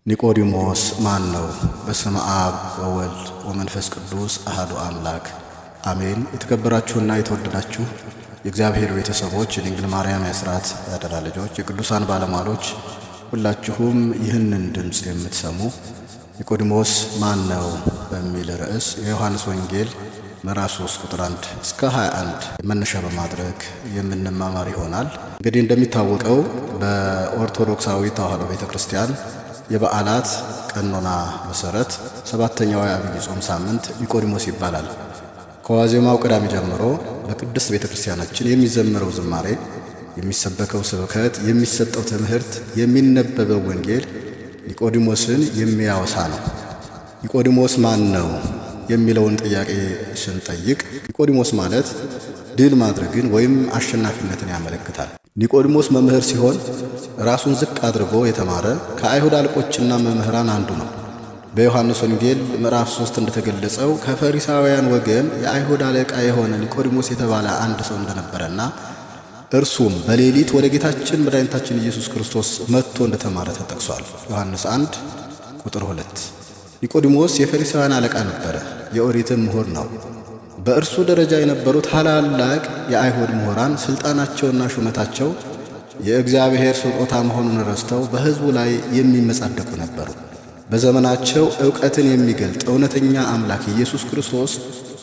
ኒቆዲሞስ ማን ነው? በስመ አብ ወወልድ ወመንፈስ ቅዱስ አሐዱ አምላክ አሜን። የተከበራችሁና የተወደዳችሁ የእግዚአብሔር ቤተሰቦች፣ የድንግል ማርያም የአስራት ያደራ ልጆች፣ የቅዱሳን ባለሟሎች፣ ሁላችሁም ይህንን ድምፅ የምትሰሙ ኒቆዲሞስ ማን ነው በሚል ርዕስ የዮሐንስ ወንጌል ምዕራፍ 3 ቁጥር 1 እስከ 21 መነሻ በማድረግ የምንማማር ይሆናል። እንግዲህ እንደሚታወቀው በኦርቶዶክሳዊ ተዋሕዶ ቤተ ክርስቲያን የበዓላት ቀኖና መሰረት ሰባተኛው የዐቢይ ጾም ሳምንት ኒቆዲሞስ ይባላል። ከዋዜማው ቅዳሜ ጀምሮ በቅድስት ቤተ ክርስቲያናችን የሚዘመረው ዝማሬ፣ የሚሰበከው ስብከት፣ የሚሰጠው ትምህርት፣ የሚነበበው ወንጌል ኒቆዲሞስን የሚያወሳ ነው። ኒቆዲሞስ ማን ነው የሚለውን ጥያቄ ስንጠይቅ ኒቆዲሞስ ማለት ድል ማድረግን ወይም አሸናፊነትን ያመለክታል። ኒቆዲሞስ መምህር ሲሆን ራሱን ዝቅ አድርጎ የተማረ ከአይሁድ አለቆችና መምህራን አንዱ ነው። በዮሐንስ ወንጌል ምዕራፍ 3 እንደተገለጸው ከፈሪሳውያን ወገን የአይሁድ አለቃ የሆነ ኒቆዲሞስ የተባለ አንድ ሰው እንደነበረና እርሱም በሌሊት ወደ ጌታችን መድኃኒታችን ኢየሱስ ክርስቶስ መጥቶ እንደተማረ ተጠቅሷል። ዮሐንስ 1 ቁጥር 2። ኒቆዲሞስ የፈሪሳውያን አለቃ ነበረ፣ የኦሪትም ምሁር ነው። በእርሱ ደረጃ የነበሩ ታላላቅ የአይሁድ ምሁራን ሥልጣናቸውና ሹመታቸው የእግዚአብሔር ስጦታ መሆኑን ረስተው በሕዝቡ ላይ የሚመጻደቁ ነበሩ። በዘመናቸው ዕውቀትን የሚገልጥ እውነተኛ አምላክ ኢየሱስ ክርስቶስ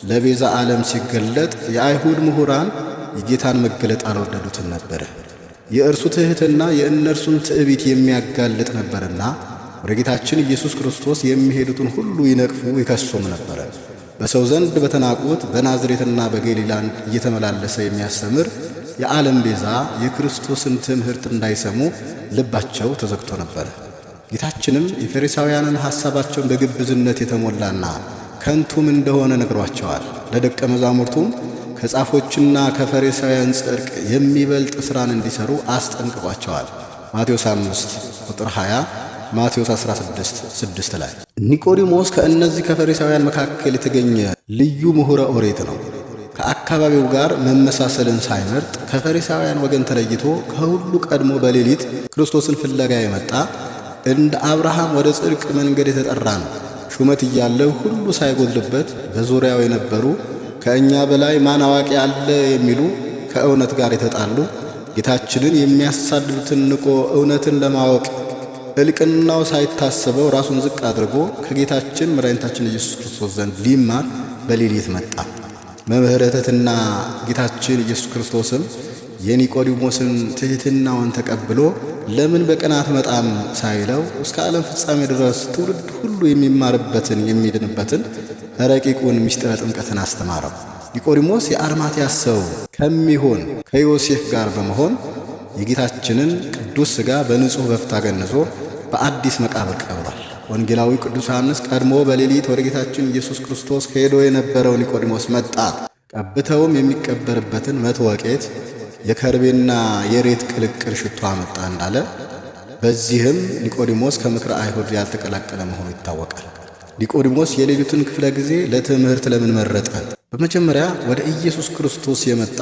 ለቤዛ ዓለም ሲገለጥ የአይሁድ ምሁራን የጌታን መገለጥ አልወደዱትም ነበረ። የእርሱ ትሕትና የእነርሱን ትዕቢት የሚያጋልጥ ነበርና ወደ ጌታችን ኢየሱስ ክርስቶስ የሚሄዱትን ሁሉ ይነቅፉ ይከሱም ነበረ። በሰው ዘንድ በተናቁት በናዝሬትና በገሊላ እየተመላለሰ የሚያስተምር የዓለም ቤዛ የክርስቶስን ትምህርት እንዳይሰሙ ልባቸው ተዘግቶ ነበረ። ጌታችንም የፈሪሳውያንን ሐሳባቸውን በግብዝነት የተሞላና ከንቱም እንደሆነ ነግሯቸዋል። ለደቀ መዛሙርቱም ከጻፎችና ከፈሪሳውያን ጽድቅ የሚበልጥ ሥራን እንዲሰሩ አስጠንቅቋቸዋል። ማቴዎስ 5 ቁጥር 20፣ ማቴዎስ 16 6 ላይ። ኒቆዲሞስ ከእነዚህ ከፈሪሳውያን መካከል የተገኘ ልዩ ምሁረ ኦሪት ነው። ከአካባቢው ጋር መመሳሰልን ሳይመርጥ ከፈሪሳውያን ወገን ተለይቶ ከሁሉ ቀድሞ በሌሊት ክርስቶስን ፍለጋ የመጣ፣ እንደ አብርሃም ወደ ጽድቅ መንገድ የተጠራ ነው። ሹመት እያለው ሁሉ ሳይጎድልበት በዙሪያው የነበሩ ከእኛ በላይ ማን አዋቂ አለ የሚሉ ከእውነት ጋር የተጣሉ ጌታችንን የሚያሳድዱትን ንቆ እውነትን ለማወቅ እልቅናው ሳይታሰበው ራሱን ዝቅ አድርጎ ከጌታችን መድኃኒታችን ኢየሱስ ክርስቶስ ዘንድ ሊማር በሌሊት መጣ። መምህረ ትሕትና ጌታችን ኢየሱስ ክርስቶስም የኒቆዲሞስን ትሕትናውን ተቀብሎ ለምን በቀን አትመጣም ሳይለው እስከ ዓለም ፍጻሜ ድረስ ትውልድ ሁሉ የሚማርበትን የሚድንበትን ረቂቁን ምስጢረ ጥምቀትን አስተማረው። ኒቆዲሞስ የአርማትያስ ሰው ከሚሆን ከዮሴፍ ጋር በመሆን የጌታችንን ቅዱስ ሥጋ በንጹሕ በፍታ ገንዞ በአዲስ መቃብር ቀብሯል። ወንጌላዊ ቅዱስ ዮሐንስ ቀድሞ በሌሊት ወደ ጌታችን ኢየሱስ ክርስቶስ ሄዶ የነበረው ኒቆዲሞስ መጣ፣ ቀብተውም የሚቀበርበትን 100 ወቄት የከርቤና የሬት ቅልቅል ሽቶ አመጣ እንዳለ፣ በዚህም ኒቆዲሞስ ከምክረ አይሁድ ያልተቀላቀለ መሆኑ ይታወቃል። ኒቆዲሞስ የሌሊቱን ክፍለ ጊዜ ለትምህርት ለምን መረጠ? በመጀመሪያ ወደ ኢየሱስ ክርስቶስ የመጣ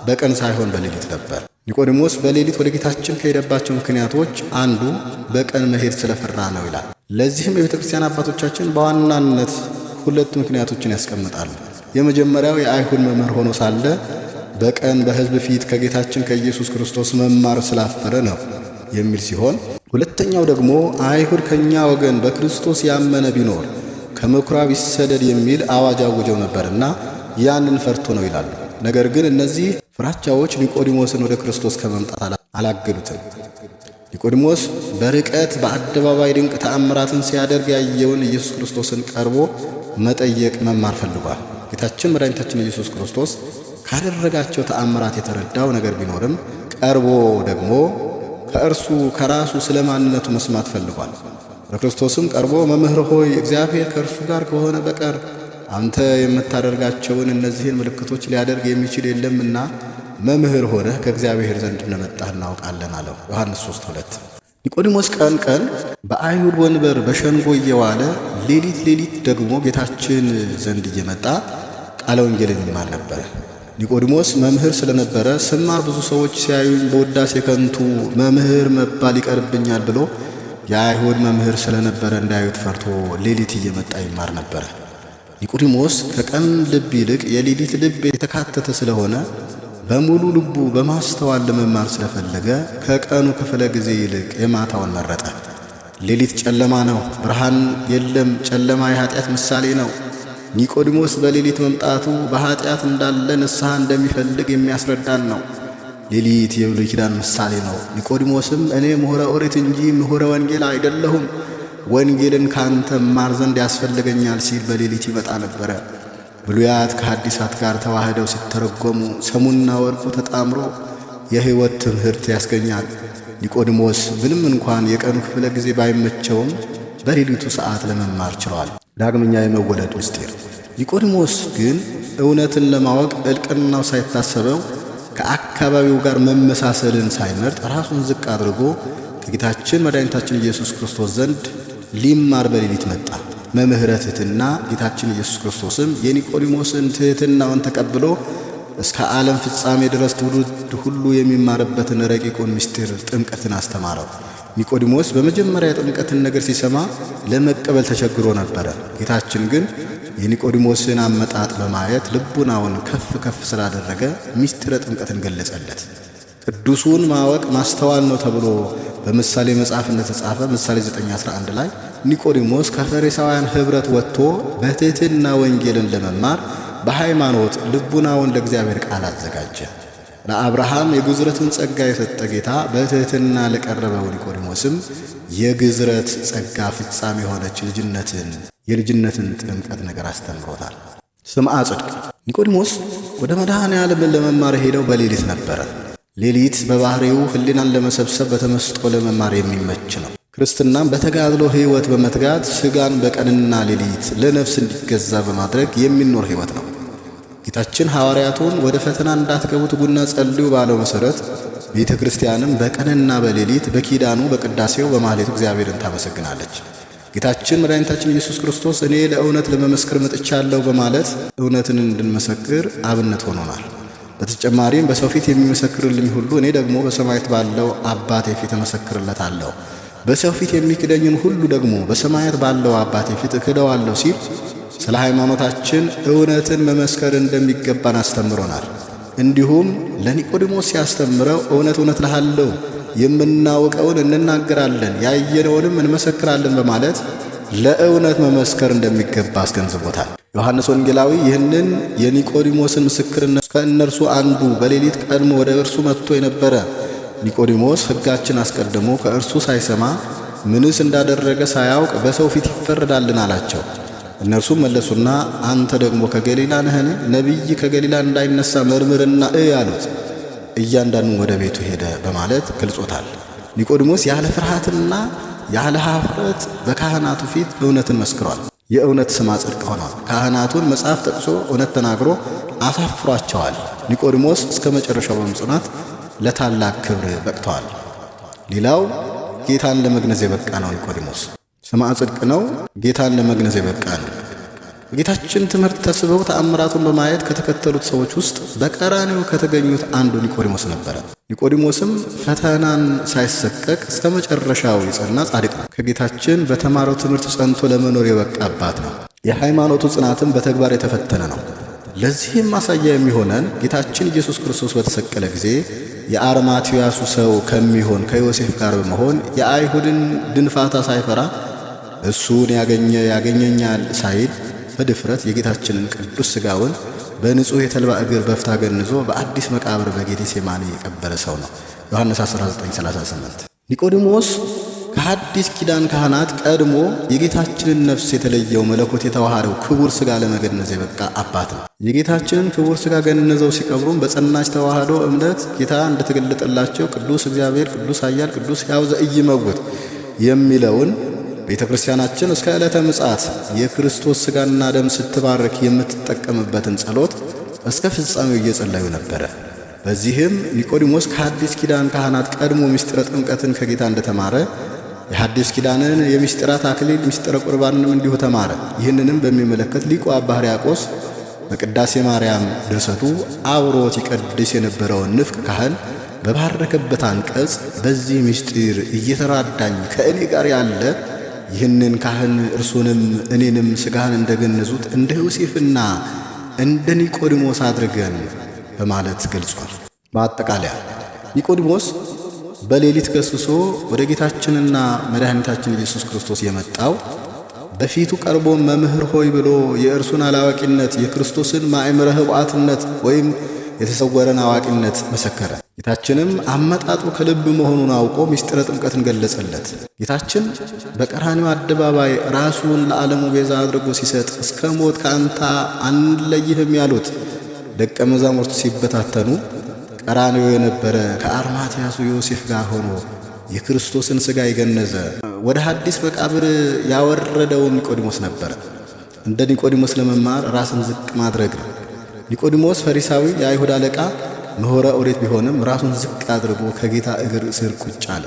በቀን ሳይሆን በሌሊት ነበር። ኒቆዲሞስ በሌሊት ወደ ጌታችን ከሄደባቸው ምክንያቶች አንዱ በቀን መሄድ ስለፈራ ነው ይላል። ለዚህም የቤተ ክርስቲያን አባቶቻችን በዋናነት ሁለት ምክንያቶችን ያስቀምጣሉ። የመጀመሪያው የአይሁድ መምህር ሆኖ ሳለ በቀን በሕዝብ ፊት ከጌታችን ከኢየሱስ ክርስቶስ መማር ስላፈረ ነው የሚል ሲሆን፣ ሁለተኛው ደግሞ አይሁድ ከኛ ወገን በክርስቶስ ያመነ ቢኖር ከምኵራብ ይሰደድ የሚል አዋጅ አውጀው ነበርና ያንን ፈርቶ ነው ይላሉ። ነገር ግን እነዚህ ፍራቻዎች ኒቆዲሞስን ወደ ክርስቶስ ከመምጣት አላገዱትም። ኒቆዲሞስ በርቀት በአደባባይ ድንቅ ተአምራትን ሲያደርግ ያየውን ኢየሱስ ክርስቶስን ቀርቦ መጠየቅ መማር ፈልጓል። ጌታችን መድኃኒታችን ኢየሱስ ክርስቶስ ካደረጋቸው ተአምራት የተረዳው ነገር ቢኖርም ቀርቦ ደግሞ ከእርሱ ከራሱ ስለ ማንነቱ መስማት ፈልጓል። ለክርስቶስም ቀርቦ መምህር ሆይ፣ እግዚአብሔር ከእርሱ ጋር ከሆነ በቀር አንተ የምታደርጋቸውን እነዚህን ምልክቶች ሊያደርግ የሚችል የለምና መምህር ሆነህ ከእግዚአብሔር ዘንድ እንደመጣህ እናውቃለን አለው። ዮሐንስ 3:2። ኒቆዲሞስ ቀን ቀን በአይሁድ ወንበር በሸንጎ እየዋለ ሌሊት ሌሊት ደግሞ ጌታችን ዘንድ እየመጣ ቃለ ወንጌልን ይማር ነበረ። ኒቆዲሞስ መምህር ስለነበረ ስማር ብዙ ሰዎች ሲያዩኝ በውዳሴ ከንቱ መምህር መባል ይቀርብኛል ብሎ የአይሁድ መምህር ስለነበረ እንዳያዩት ፈርቶ ሌሊት እየመጣ ይማር ነበረ። ኒቆዲሞስ ከቀን ልብ ይልቅ የሌሊት ልብ የተካተተ ስለሆነ በሙሉ ልቡ በማስተዋል ለመማር ስለፈለገ ከቀኑ ክፍለ ጊዜ ይልቅ የማታውን መረጠ። ሌሊት ጨለማ ነው፣ ብርሃን የለም። ጨለማ የኃጢአት ምሳሌ ነው። ኒቆዲሞስ በሌሊት መምጣቱ በኃጢአት እንዳለ ንስሐ እንደሚፈልግ የሚያስረዳን ነው። ሌሊት የብሉይ ኪዳን ምሳሌ ነው። ኒቆዲሞስም እኔ ምሁረ ኦሪት እንጂ ምሁረ ወንጌል አይደለሁም፣ ወንጌልን ካንተ እማር ዘንድ ያስፈልገኛል ሲል በሌሊት ይመጣ ነበረ። ብሉያት ከሐዲሳት ጋር ተዋህደው ሲተረጎሙ ሰሙና ወርቁ ተጣምሮ የሕይወት ትምህርት ያስገኛል። ኒቆዲሞስ ምንም እንኳን የቀኑ ክፍለ ጊዜ ባይመቸውም በሌሊቱ ሰዓት ለመማር ችሏል። ዳግመኛ የመወለድ ምስጢር። ኒቆዲሞስ ግን እውነትን ለማወቅ እልቅናው ሳይታሰበው ከአካባቢው ጋር መመሳሰልን ሳይመርጥ ራሱን ዝቅ አድርጎ ከጌታችን መድኃኒታችን ኢየሱስ ክርስቶስ ዘንድ ሊማር በሌሊት መጣ። መምህረ ትሕትና ጌታችን ኢየሱስ ክርስቶስም የኒቆዲሞስን ትሕትናውን ተቀብሎ እስከ ዓለም ፍጻሜ ድረስ ትውልድ ሁሉ የሚማርበትን ረቂቁን ምስጢር ጥምቀትን አስተማረው። ኒቆዲሞስ በመጀመሪያ የጥምቀትን ነገር ሲሰማ ለመቀበል ተቸግሮ ነበረ። ጌታችን ግን የኒቆዲሞስን አመጣጥ በማየት ልቡናውን ከፍ ከፍ ስላደረገ ምስጢረ ጥምቀትን ገለጸለት። ቅዱሱን ማወቅ ማስተዋል ነው ተብሎ በምሳሌ መጽሐፍ እንደተጻፈ ምሳሌ 9:11 ላይ ኒቆዲሞስ ከፈሪሳውያን ኅብረት ወጥቶ በትሕትና ወንጌልን ለመማር በሃይማኖት ልቡናውን ለእግዚአብሔር ቃል አዘጋጀ። ለአብርሃም የግዝረትን ጸጋ የሰጠ ጌታ በትሕትና ለቀረበው ኒቆዲሞስም የግዝረት ጸጋ ፍጻሜ የሆነች የልጅነትን ጥምቀት ነገር አስተምሮታል። ስምዐ ጽድቅ። ኒቆዲሞስ ወደ መድኃኔ ዓለምን ለመማር ሄደው በሌሊት ነበረ። ሌሊት በባህሪው ሕሊናን ለመሰብሰብ በተመስጦ ለመማር የሚመች ነው። ክርስትናም በተጋድሎ ሕይወት በመትጋት ሥጋን በቀንና ሌሊት ለነፍስ እንዲገዛ በማድረግ የሚኖር ሕይወት ነው። ጌታችን ሐዋርያቱን ወደ ፈተና እንዳትገቡ ትጉና ጸልዩ ባለው መሠረት ቤተ ክርስቲያንም በቀንና በሌሊት በኪዳኑ በቅዳሴው በማህሌቱ እግዚአብሔርን ታመሰግናለች። ጌታችን መድኃኒታችን ኢየሱስ ክርስቶስ እኔ ለእውነት ለመመስከር መጥቻለሁ በማለት እውነትን እንድንመሰክር አብነት ሆኖናል። በተጨማሪም በሰው ፊት የሚመሰክርልኝ ሁሉ እኔ ደግሞ በሰማያት ባለው አባቴ ፊት እመሰክርለታለሁ፣ በሰው ፊት የሚክደኝን ሁሉ ደግሞ በሰማያት ባለው አባቴ ፊት እክደዋለሁ ሲል ስለ ሃይማኖታችን እውነትን መመስከር እንደሚገባን አስተምሮናል። እንዲሁም ለኒቆዲሞስ ሲያስተምረው እውነት እውነት እልሃለሁ የምናውቀውን እንናገራለን፣ ያየነውንም እንመሰክራለን በማለት ለእውነት መመስከር እንደሚገባ አስገንዝቦታል። ዮሐንስ ወንጌላዊ ይህንን የኒቆዲሞስን ምስክርነት ከእነርሱ አንዱ በሌሊት ቀድሞ ወደ እርሱ መጥቶ የነበረ ኒቆዲሞስ ሕጋችን አስቀድሞ ከእርሱ ሳይሰማ ምንስ እንዳደረገ ሳያውቅ በሰው ፊት ይፈረዳልን አላቸው። እነርሱም መለሱና አንተ ደግሞ ከገሊላ ነህን? ነቢይ ከገሊላ እንዳይነሳ መርምርና እይ አሉት። እያንዳንዱ ወደ ቤቱ ሄደ በማለት ገልጾታል። ኒቆዲሞስ ያለ ፍርሃትና ያለ ኀፍረት በካህናቱ ፊት እውነትን መስክሯል። የእውነት ስማ ጽድቅ ሆኗል። ካህናቱን መጽሐፍ ጠቅሶ እውነት ተናግሮ አሳፍሯቸዋል። ኒቆዲሞስ እስከ መጨረሻው በመጽናት ለታላቅ ክብር በቅተዋል። ሌላው ጌታን ለመግነዝ የበቃ ነው። ኒቆዲሞስ ስማ ጽድቅ ነው። ጌታን ለመግነዝ የበቃ ነው። በጌታችን ትምህርት ተስበው ተአምራቱን በማየት ከተከተሉት ሰዎች ውስጥ በቀራንዮ ከተገኙት አንዱ ኒቆዲሞስ ነበረ። ኒቆዲሞስም ፈተናን ሳይሰቀቅ እስከ መጨረሻው የጸና ጻድቅ ነው። ከጌታችን በተማረው ትምህርት ጸንቶ ለመኖር የበቃ አባት ነው። የሃይማኖቱ ጽናትም በተግባር የተፈተነ ነው። ለዚህም ማሳያ የሚሆነን ጌታችን ኢየሱስ ክርስቶስ በተሰቀለ ጊዜ የአርማትያሱ ሰው ከሚሆን ከዮሴፍ ጋር በመሆን የአይሁድን ድንፋታ ሳይፈራ እሱን ያገኘ ያገኘኛል ሳይል በድፍረት የጌታችንን ቅዱስ ሥጋውን በንጹሕ የተልባ እግር በፍታ ገንዞ በአዲስ መቃብር በጌቴሴማኒ የቀበረ ሰው ነው። ዮሐንስ 19:38። ኒቆዲሞስ ከሐዲስ ኪዳን ካህናት ቀድሞ የጌታችንን ነፍስ የተለየው መለኮት የተዋሃደው ክቡር ሥጋ ለመገነዝ የበቃ አባት ነው። የጌታችንን ክቡር ሥጋ ገንዘው ሲቀብሩም በጸናች ተዋህዶ እምነት ጌታ እንደተገለጠላቸው ቅዱስ እግዚአብሔር ቅዱስ ኃያል ቅዱስ ሕያው ዘኢይመውት የሚለውን ቤተ ክርስቲያናችን እስከ ዕለተ ምጽአት የክርስቶስ ሥጋና ደም ስትባርክ የምትጠቀምበትን ጸሎት እስከ ፍጻሜው እየጸለዩ ነበረ። በዚህም ኒቆዲሞስ ከሐዲስ ኪዳን ካህናት ቀድሞ ምስጢረ ጥምቀትን ከጌታ እንደተማረ የሐዲስ ኪዳንን የምስጢራት አክሊል ምስጢረ ቁርባንንም እንዲሁ ተማረ። ይህንንም በሚመለከት ሊቁ አባ ሕርያቆስ በቅዳሴ ማርያም ድርሰቱ አብሮት ይቀድስ የነበረውን ንፍቅ ካህን በባረከበት አንቀጽ በዚህ ምስጢር እየተራዳኝ ከእኔ ጋር ያለ ይህንን ካህን እርሱንም እኔንም ሥጋህን እንደገነዙት እንደ ዮሴፍና እንደ ኒቆዲሞስ አድርገን በማለት ገልጿል። በአጠቃለያ ኒቆዲሞስ በሌሊት ገስግሶ ወደ ጌታችንና መድኃኒታችን ኢየሱስ ክርስቶስ የመጣው በፊቱ ቀርቦ መምህር ሆይ ብሎ የእርሱን አላዋቂነት የክርስቶስን ማእምረ ኅቡዓትነት ወይም የተሰወረን አዋቂነት መሰከረ። ጌታችንም አመጣጡ ከልብ መሆኑን አውቆ ምስጢረ ጥምቀትን ገለጸለት። ጌታችን በቀራንዮ አደባባይ ራሱን ለዓለሙ ቤዛ አድርጎ ሲሰጥ እስከ ሞት ከአንተ አንለይህም ያሉት ደቀ መዛሙርቱ ሲበታተኑ ቀራንዮ የነበረ ከአርማትያሱ ዮሴፍ ጋር ሆኖ የክርስቶስን ሥጋ የገነዘ ወደ ሐዲስ መቃብር ያወረደው ኒቆዲሞስ ነበረ። እንደ ኒቆዲሞስ ለመማር ራስን ዝቅ ማድረግ ነው። ኒቆዲሞስ ፈሪሳዊ የአይሁድ አለቃ ምሁረ ኦሪት ቢሆንም ራሱን ዝቅ አድርጎ ከጌታ እግር ስር ቁጭ አለ።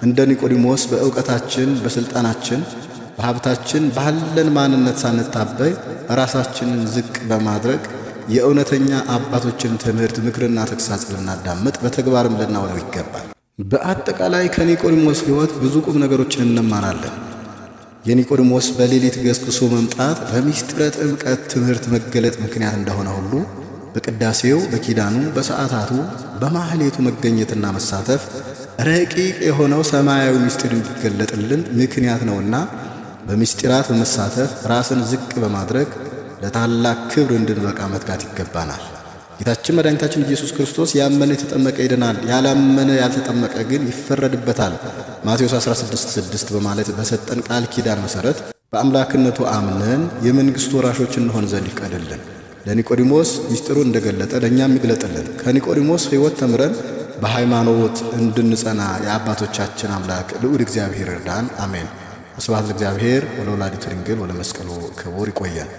እንደ ኒቆዲሞስ በእውቀታችን፣ በስልጣናችን፣ በሀብታችን ባለን ማንነት ሳንታበይ ራሳችንን ዝቅ በማድረግ የእውነተኛ አባቶችን ትምህርት ምክርና ተግሳጽ ልናዳምጥ በተግባርም ልናውለው ይገባል። በአጠቃላይ ከኒቆዲሞስ ሕይወት ብዙ ቁም ነገሮችን እንማራለን። የኒቆዲሞስ በሌሊት ገስግሶ መምጣት በሚስጥረ ጥምቀት ትምህርት መገለጥ ምክንያት እንደሆነ ሁሉ በቅዳሴው፣ በኪዳኑ፣ በሰዓታቱ፣ በማህሌቱ መገኘትና መሳተፍ ረቂቅ የሆነው ሰማያዊ ምስጢር እንዲገለጥልን ምክንያት ነውና በምስጢራት በመሳተፍ ራስን ዝቅ በማድረግ ለታላቅ ክብር እንድንበቃ መትጋት ይገባናል። ጌታችን መድኃኒታችን ኢየሱስ ክርስቶስ ያመነ የተጠመቀ ይድናል፣ ያላመነ ያልተጠመቀ ግን ይፈረድበታል ማቴዎስ 16:6 በማለት በሰጠን ቃል ኪዳን መሰረት በአምላክነቱ አምነን የመንግስቱ ወራሾች እንሆን ዘንድ ይፍቀድልን። ለኒቆዲሞስ ምስጢሩን እንደገለጠ ለእኛም ይግለጥልን። ከኒቆዲሞስ ሕይወት ተምረን በሃይማኖት እንድንጸና የአባቶቻችን አምላክ ልዑል እግዚአብሔር እርዳን። አሜን። ስብሐት ለእግዚአብሔር ወለወላዲቱ ድንግል ወለመስቀሉ ክቡር። ይቆየን።